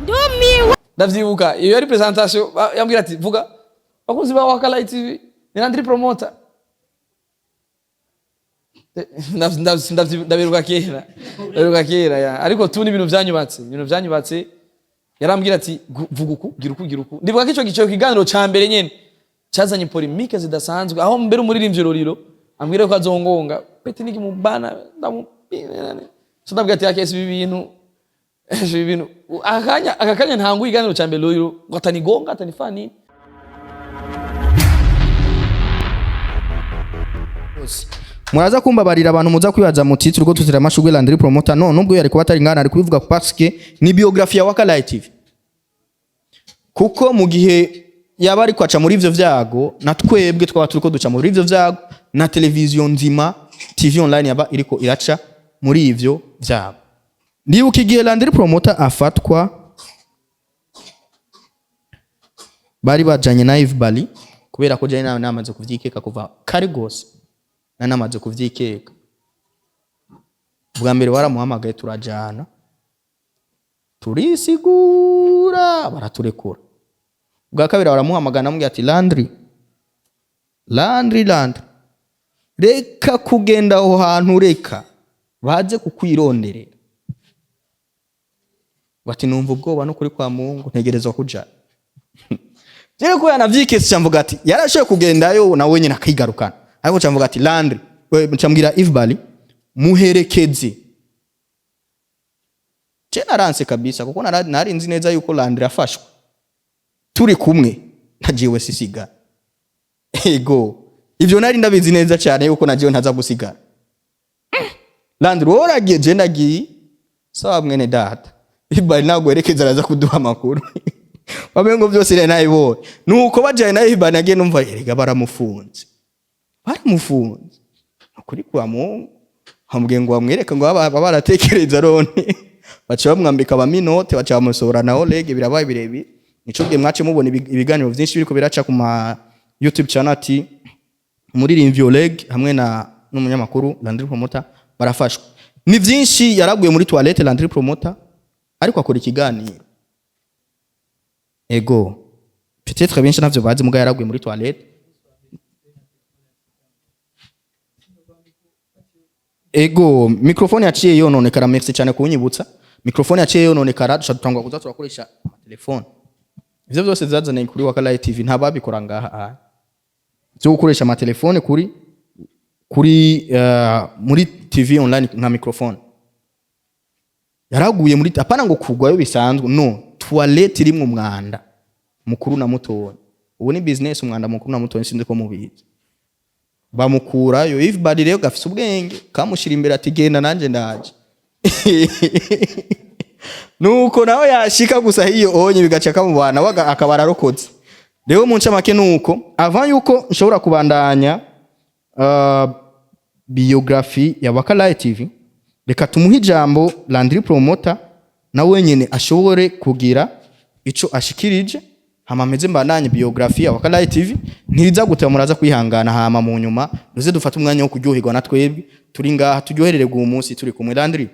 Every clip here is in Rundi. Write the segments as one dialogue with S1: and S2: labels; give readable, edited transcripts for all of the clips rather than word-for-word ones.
S1: Ndumiwe.
S2: Ndavyibuka iyo yari presentation, yambwira ati: "Vuga, bakunzi ba Waka Light TV, ni Landry Promoter." Ndabiruka kera, ndabiruka kera ya, ariko tu ni ibintu vyanyubatse, ibintu vyanyubatse. Yarambwira ati: "Vuga uku, gira uku, gira uku." Ndibuka ko ico gico kiganiro ca mbere nyene cazanye polémique zidasanzwe, aho mbere umuririmbyi Roriro ambwira ko azongonga peti niki mubana ndamu. So ndabwira ati: "Akesi, ibi bintu akanya aka kanya ntanguye ikiganiro ca mbere, Roriro ngo atanigonga, atanifanya nini."
S3: Muraza kumbabarira, abantu muza kwibaza muti turiko tutira amashugwe Landry Promoter. No nubwo yari kuba atari ngana, ari kubivuga parce que ni biographie ya Waka Light TV, kuko mu gihe yaba ariko aca muri ivyo vyago, na twebwe twaba turiko duca muri ivyo vyago, na televiziyo nzima TV online yaba iriko iraca muri ivyo vyago. Ndibuka igihe Landry Promoter afatwa, bari bajanye na Yves Bali, kubera ko janye nawe namaze kuvyikeka kuva kare gose. Nari namaze kuvyikeka bwa mbere, waramuhamagaye, turajana, turisigura, baraturekura. Bwa kabiri baramuhamagara, namubwira ati: "Landry, Landry, Landry, reka kugenda aho hantu, reka baze kukwironderera." Bati: "Numva ubwoba no kuri kwa Mungu, ntegerezwa kuja." Rero ko yanavyikese, camvuga ati yarashoboye kugendayo nawe nyine akigarukana, ariko camvuga ati: "Landry we," camubwira Yves Bali: "Muherekeze." Je naranse kabisa, kuko nari nzi neza yuko Landry afashwe turi kumwe na jewe sisigara. Ego, ivyo nari ndabizi neza cyane yuko na jewe ntaza gusigara. Landry, wowe uragiye, je ndagiye. Sawa mwene data, Ibali ntabwo werekeza, araza kuduha amakuru. Wamengo byose rero nabibonye nuko bajanye na Ibali, nagiye numva erega baramufunze, baramufunze. Ukuri kwa Mungu, hamubwiye ngo bamwereke ngo baba baratekereza none baca bamwambika abaminote, baca bamusohora na Oleg. Birabaye birebire. Nico gihe mwace mubona ibiganiro vyinshi biriko biraca ku ma YouTube channel ati umuririmbyi Oleg hamwe na n'umunyamakuru Landry Promoter barafashwe. Ni vyinshi. Yaraguye muri toilette Landry Promoter, ariko akora ikiganiro. Ego, peut-être benshi ntavyo bazi, muga yaraguye muri toilette. Ego, microphone yaciye yononekara. Merci cyane kunyibutsa. Microphone yaciye yononekara, duca dutangwa kuza turakoresha amatelefone. Ivyo byose vyazaniye kuri Waka Light TV, nta babikora ngaha aha byo gukoresha amatelefone kuri muri TV online nka microphone. Yaraguye muri, apana ngo kugwayo bisanzwe, no toilette irimwo umwanda mukuru na mutoya. Ubu ni business, umwanda mukuru na mutoya, sinzi ko mubizi. Bamukurayo. If bari rero gafise ubwenge, kamushira imbere ati: "Genda, nanje ndaje." Nuko nawe yashika gusa hiyo onye bigaca kamubana, waga akaba ararokotse. Rero mu ncamake nuko avant yuko nshobora kubandanya biographie ya Waka Light TV, reka tumuhe ijambo Landry Promoter, na wenyene ashobore kugira ico ashikirije, hama meze mbandanye biographie ya Waka Light TV. Ntibiza guteba, muraza kwihangana. Hama mu nyuma duze dufate umwanya wo kuryoherwa na twebwe turi ngaha, turyoherererwe uwo munsi turi kumwe. Landry,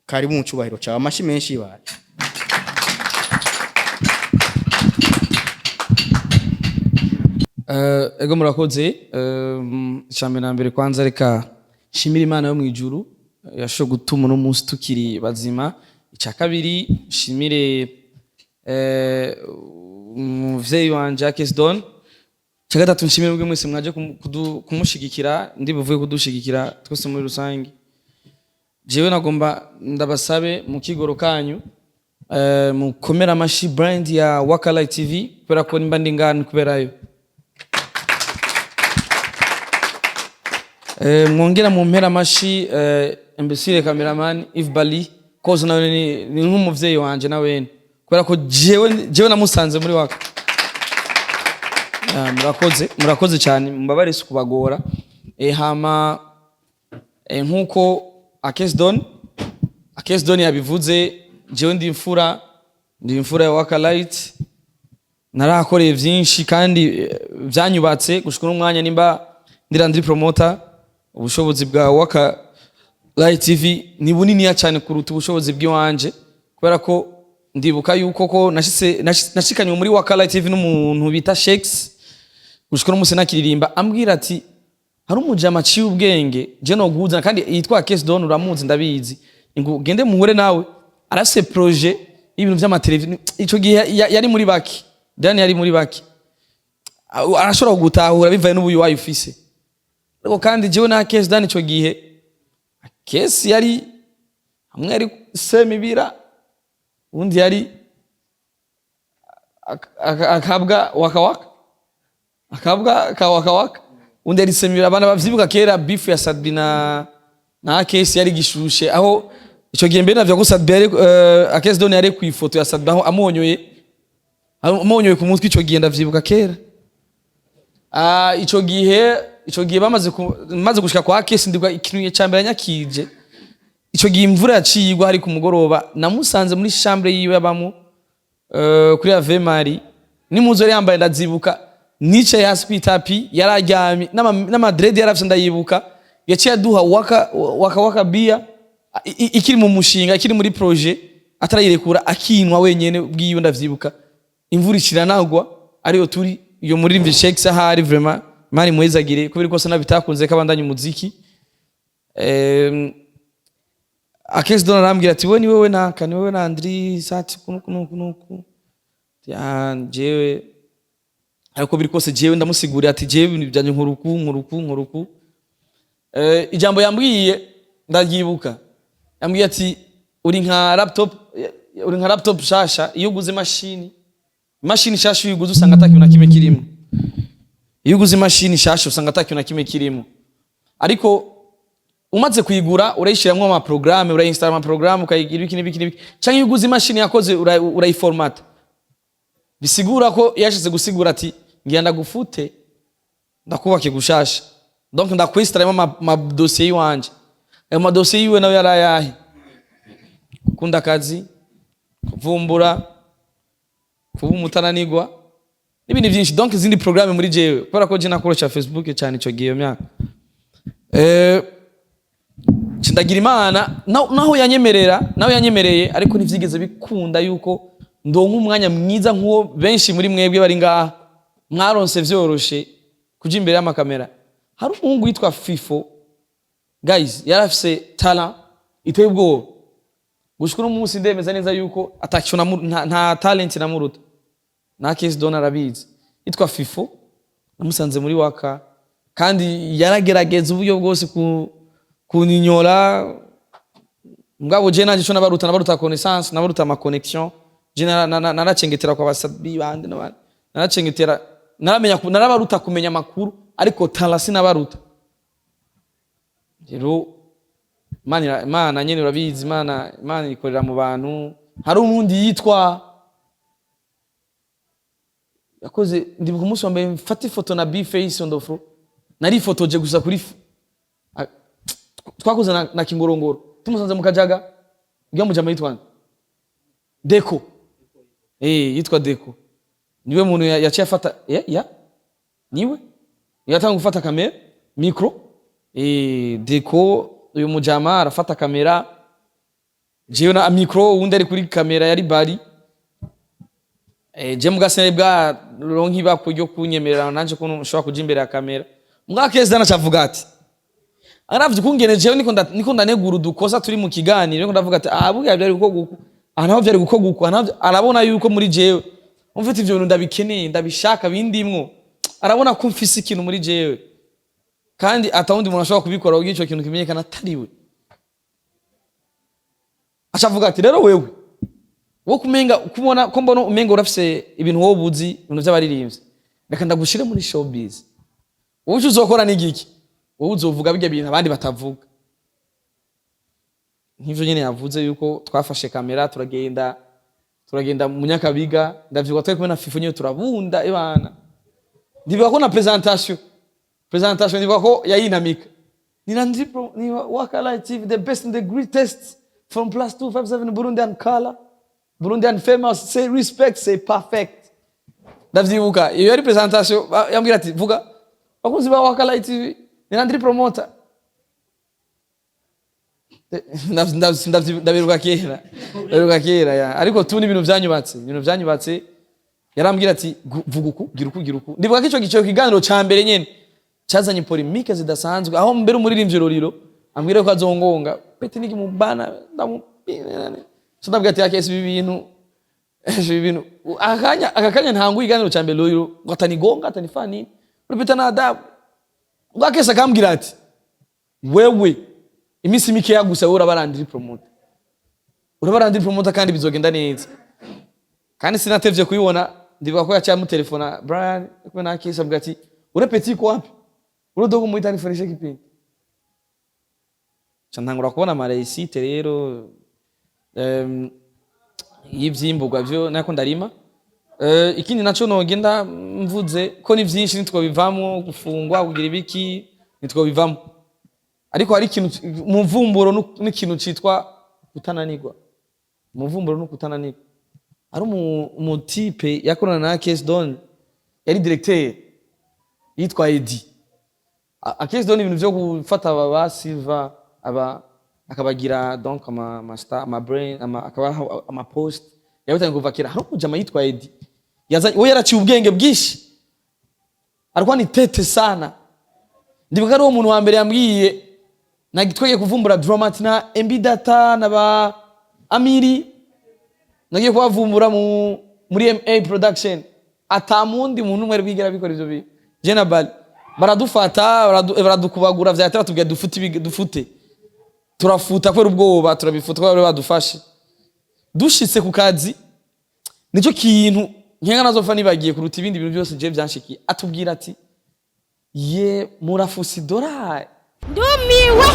S3: karibu mu cubahiro cawe. Amashi menshi baje.
S2: Ego, murakoze. Icambere na mbere, kwanza reka nshimire Imana yo mu ijuru yashoboye gutuma uno munsi tukiri bazima. Icya kabiri, nshimire umuvyeyi wanje Akes Don. Icya gatatu, nshimire mwebwe mwese mwaje kumushigikira, ndi buvuge kudushigikira twese muri rusange. Jewe nagomba ndabasabe mu kigoro kanyu, mukomere amashi brand ya Waka Light TV, kubera ko nimba ndi ngani kuberayo. Mwongera mu mpera amashi imbesire cameraman Yves Bali, koze nawe ni nk'umuvyeyi wanje nawene, kubera ko jewe namusanze muri Waka. Murakoze, murakoze cyane, mubabare si kubagora. Hama nkuko Akes Don yabivuze, jewe ndi imfura, ndi imfura ya Waka Light. Narahakoreye vyinshi kandi vyanyubatse gushika n'umwanya nimba ndi Landry Promoter. Ubushobozi bwa Waka Light TV ni buniniya cyane kuruta ubushobozi bw'iwanje, kubera ko Ndibuka yuko ko nashitse nashikanywe muri Wakala TV n'umuntu bita Shakes, gushika no musi nakiririmba, ambwira ati hari umujama aciye ubwenge je no guhuza kandi yitwa Case Don, uramuzi ndabizi, ngo gende muhure nawe, arafise projet y'ibintu vy'amateleviziyo. Ico gihe yari muri baki Dani, yari muri baki, arashobora kugutahura bivaye n'ubuyu wayo ufise. Ariko kandi jewe na Case Dan, ico gihe Case yari hamwe yari Semibira, undi yari akabwa wakawaka, akabwa ka wakawaka, undi yari Semibira. Abana bavyibuka kera beef ya Sadbi na Akesi yari gishushe, aho ico gihe mbere navyo ko Sadbi yari Akesi Don yari ku ifoto ya Sadbi aho amonyoye ku mutwe. Ico gihe ndavyibuka kera. Ah, ico gihe bamaze maze gushika kwa Akesi, ndibwa ikintu ca mbere nyakije. Ico gihe imvura yaciye igwa, hari ku mugoroba. Namusanze muri chambre yiwe abamo kuri Ave Marie, n'impuzu yari yambaye ndazibuka. Nicaye hasi kw'itapi, yararyamye n'amadredi yarafise ndayibuka. Yaciye aduha waka waka waka bia ikiri mu mushinga, ikiri muri projet, atarayirekura, akinwa wenyene bwiwe. Ndavyibuka imvura ikiranagwa ariyo turi iyo muri Shakes ahari. Vraiment, Imana imuhezagire, kubera ko nabitakunze ko abandanya umuziki. Akesi Don arambwira ati: "We ni wewe naka, ni wewe na Andri sati kunuku nuku nuku." Ya jewe, ariko biri kose jewe ndamusigurira ati jewe ibintu byanje nkuruku nkuruku nkuruku. Ijambo yambwiye ndaryibuka, yambwiye ati uri nka laptop, uri nka laptop shasha. Iyo uguze imashini shasha, iyo uguze usanga atakintu na kimwe kirimo. Iyo uguze imashini shasha usanga atakintu na kimwe kirimo, ariko umaze kuyigura urayishiramwo ama programme, urayinstalla ama programme, ukayigira ibiki n'ibiki n'ibiki. Canke iyo uguze imashini yakoze urayiformata. Bisigura ko yashize gusigura ati ngira ndagufute ndakubake gushasha, donc ndakwinstallemo ama dossier yiwanje. Ayo madosiye yiwe nayo yari ayahe? Gukunda akazi, kuvumbura, kuba umutananigwa n'ibindi byinshi, donc izindi programme muri jewe, kubera ko je nakoresha Facebook cyane ico gihe, iyo myaka. Ndagira Imana naho yanyemerera, naho yanyemereye, ariko ntivyigeze bikunda yuko ndonka umwanya mwiza nk'uwo benshi muri mwebwe bari ngaha mwaronse vyoroshe kuja imbere y'amakamera. Hari umuhungu witwa Fifo, guys, yarafise talent iteye ubwoba. Gushika uno munsi ndemeza neza yuko ataco nta talent namuruta, na Case Don arabizi. Yitwa Fifo, namusanze muri Waka kandi yaragerageza uburyo bwose ku kuninyora. Mugabo je nanje ico nabaruta, nabaruta connaissance, nabaruta ama connexion. Je naracengetera kwa basabi bande n'abandi, naracengetera, naramenya, narabaruta kumenya amakuru, ariko talent sinabaruta. Rero Imana nyene urabizi, Imana ikorera mu bantu. Hari uwundi yitwa yakoze, ndibuka umunsi wa mbere mfata ifoto na B-Face on the floor, narifotoje gusa kuri twakoze na Kingorongoro, tumusanze mu Kajaga. Ujya mujama yitwa nde? Deko, yitwa Deko, niwe muntu yaciye afata ya niwe yatanga gufata kamera, micro. Deko uyu mujama arafata kamera, jewe na micro, uwundi ari kuri kamera yari bari. Je muga sinari bwa ronka ibako ryo kunyemerera nanje ko nshobora kuja imbere ya kamera. Muga Keza nacavuga ati aravye ukungene jewe niko ndanegura udukosa turi mu kiganiro, niko ndavuga ati ah, burya byari gukorwa uku, aha naho byari gukorwa uku, aha naho arabona yuko muri jewe mfite ivyo bintu, ndabikeneye, ndabishaka, bindimwo. Arabona ko mfise ikintu muri jewe kandi atawundi muntu ashobora kubikora kugira ico kintu kimenyekana atariwe. Aca avuga ati rero wewe wo kumenga kubona ko mbona umenga urafise ibintu wowe ubuzi, ibintu vy'abaririmbyi, reka ndagushire muri showbiz. Wowe ico uzokora ni igiki? Wowe uzovuga bijya bintu abandi batavuga. Nk'ivyo nyene yavuze yuko twafashe kamera turagenda mu Nyakabiga. Ndavyibuka twari kumwe na Fifo nyene, turabunda ibana. Ndibuka ko na presentation ndibuka ko yayinamika ni Landry Pro, ni Wakala TV, the best and the greatest from +257 Burundian color, Burundian famous, say respect, say perfect. Ndavyibuka iyo yari presentation. Yambwira ati vuga: "Bakunzi ba Wakala TV, ni Landry Promoter." Ndabiruka kera, ndabiruka kera ya. Ariko tu ni ibintu vyanyubatse, ibintu vyanyubatse. Yarambwira ati: "Vuga uku, gira uku, gira uku." Ndibuka ko ico kiganiro ca mbere nyene cazanye polémique zidasanzwe, aho mbere umuririmbyi Roriro ambwira ko azongonga pete niki mubana ndamu. So ndabwira ati: "Akesi, ibi bintu aka kanya ntangu iganiro ca mbere, Roriro ngo atanigonga, atanifanya nini, uripita na adabu." Ubwo Akesi akambwira ati: "Wewe iminsi mikeya gusa, wowe urabarandira promoter, urabarandira promoter, kandi bizogenda neza." Kandi sinatevye kuyibona. Ndibuka ko yaciye amutelefona Brian kumwe na Akesi, avuga ati: "Ure petit iko wapi? Ure dogo muita nifanishe kipindi." Ca ntangura kubona ama réussite rero y'ivyimburwa vyo nako ndarima. Ikindi naco nogenda mvuze ko ni vyinshi, nitwobivamwo, gufungwa, kugira ibiki, nitwobivamwo. Ariko hari ikintu, umuvumburo n'ikintu citwa kutananirwa. Umuvumburo no kutananirwa. Ari umu type yakorana na Akes Don, yari directeur, yitwa Edi. Akes Don, ibintu vyo gufata aba ba Silva, aba akabagira donc ama star, ama brain, akabaha ama post, yabitangiye kuva kera. Hari umujama yitwa Edi yazanye, we yaraciye ubwenge bwinshi, alikuwa ni tete sana. Ndibuka ari uwo muntu wa mbere yambwiye nagitwege kuvumbura Dramat na MB Data na ba Amiri. Nagiye kubavumbura muri MA Production, atamundi muntu umwe ari bwigera bikora ivyo bintu. Je na Bali baradufata, baradukubagura vyatera, batubwira dufute dufute. Turafuta kubera ubwoba, turabifuta kubera bari badufashe. Dushitse ku kazi, nicyo kintu nkenga nazopfa nibagiye kuruta ibindi bintu byose je vyanshikiye. Atubwira ati: "Ye, murafuse idolari."
S1: Ndumiwe.